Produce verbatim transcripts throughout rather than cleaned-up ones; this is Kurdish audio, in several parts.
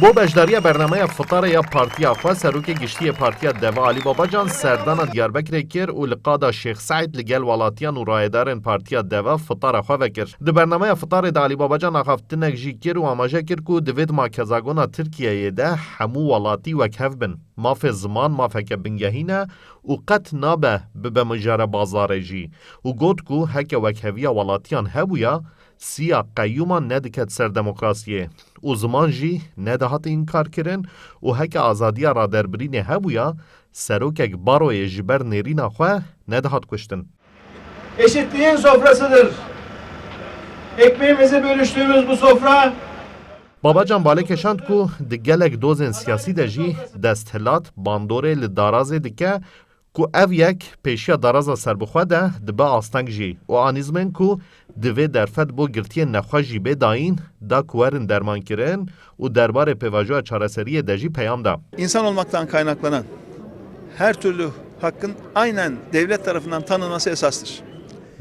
Bo beşdariya bernameya fitarê ya partiya xwe, Serokê Giştî yê Partiya Deva Alî Babacan serdana Diyarbekirê kir û li qada Şêx Seîd li gel welatiyan û rayedarên Partiya Deva fitara xwe vekir. Di bernameya fitarê de Alî Babacan axaftinek jî kir û amaje kir ku divêt makezagona Tirkiyeyê de hemû welatî wekhev bin. Mafê ziman mafeke bingehîn e û qet nabe bibe mijare bazarê jî û got ku heke wekheviya welatiyan hebûya, siya qeyûman nediket ser demokrasiyê û ziman jî nedihat înkarkirin û heke azadiya raderbirînê hebûya, serokek baroyê ji ber nêrîna xwe nedihat kuştin. Eşitliğin sofrasıdır. Ekmeğimizi bölüştüğümüz bu sofra Babacan balê kêşand ku di gelek dozên siyasî de jî desthilat bandorê li darazê dike ku ev yek pêşiya daraza serbixwe de dibe asteng jî û anîzmên ku divê derfet bo girtiyên nexweş jî bê dayîn da ku werin dermankirin û derbarê pêvajoya çareseriyê de jî peyam da. İnsan olmaktan kaynaklanan her türlü hakkın aynen devlet tarafından tanınması esastır.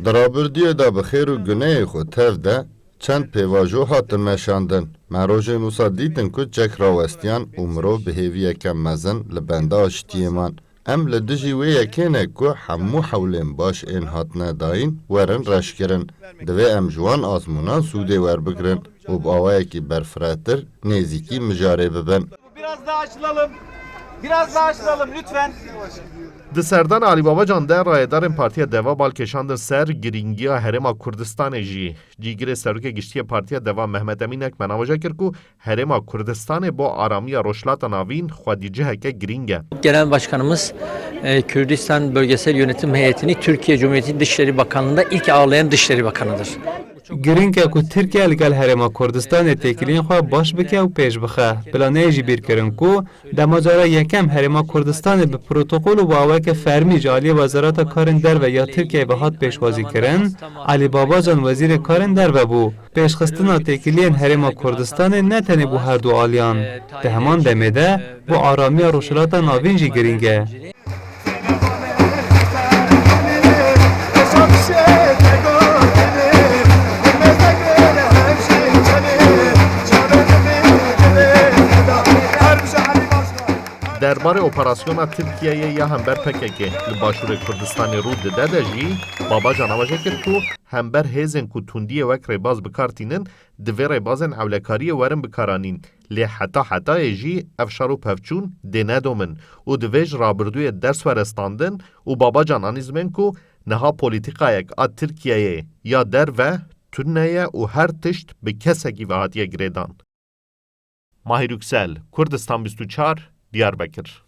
Di rabirdûyê de bi xêr û guneyê xwe tev de çend pêvajo hatin meşandin. Me rojên wisa dîtin ku çek rawestiyan û mirov bi hêviyeke mezin li benda aştiyê man. Em li dijî wê yekê ne ku hemû hewlên baş ên hatine dayîn werin reşkirin. Divê em ji wan azmûnan sûdê werbigrin û bi awayekî berfirehtir nêzîkî mijarê bibin. Biraz daha açılalım. Biraz daha açılalım lütfen. Di serdana Alî Babacan de rayedarên Partiya Deva bal kêşandin ser girîngiya Herêma Kurdistanê jî. Cîgirê Serokê Giştî yê Partiya Deva Mehmet Emîn Ekmen amaje kir ku Herêma Kurdistanê bo aramiya Rojhilata Navîn xwedîciheke girîng e. Genel Başkanımız, e, Kürdistan Bölgesel Yönetim Heyetini Türkiye Cumhuriyeti Dışişleri Bakanlığı'nda ilk ağırlayan Dışişleri Bakanı'dır. Girîng e ku Tirkiye li gel Herêma Kurdistanê têkiliyên xwe baş bike û pêş bixe. Bila neyê jî bîr kirin ku dema cara yekem Herêma Kurdistanê bi protokol û bi awayeke fermî ji aliyê Wezareta Karên Derve ya Tirkiyeyê ve hat pêşwazî kirin, Alî Babacan Wezîrê Karên Derve bû. Pêşxistina têkiliyên Herêma Kurdistanê ne tenê bo her du aliyan, di heman demê de bo aramiya Rojhilata Navîn jî girîng e. Derbarê operasyona Tirkiyeyê ya hember P K K li Başûrê Kurdistanê rû dide de jî, Babacan amaje kir ku hember hêzên ku tundiyê wek rêbaz bi kar tînin, divê rêbazên ewlekariyê werin bikaranîn. Lê heta hetayê jî ev şer û pevçûn dê nedomin û divê ji rabirdûyê ders were standin û Babacan anîzmên ku niha polîtîkayek a Tirkiyeyê ya derve tune ye û her tişt bi kesekî ve hatiye girêdan. Mahir Yüksel, Kurdistan bîst û çar, Diyarbekir.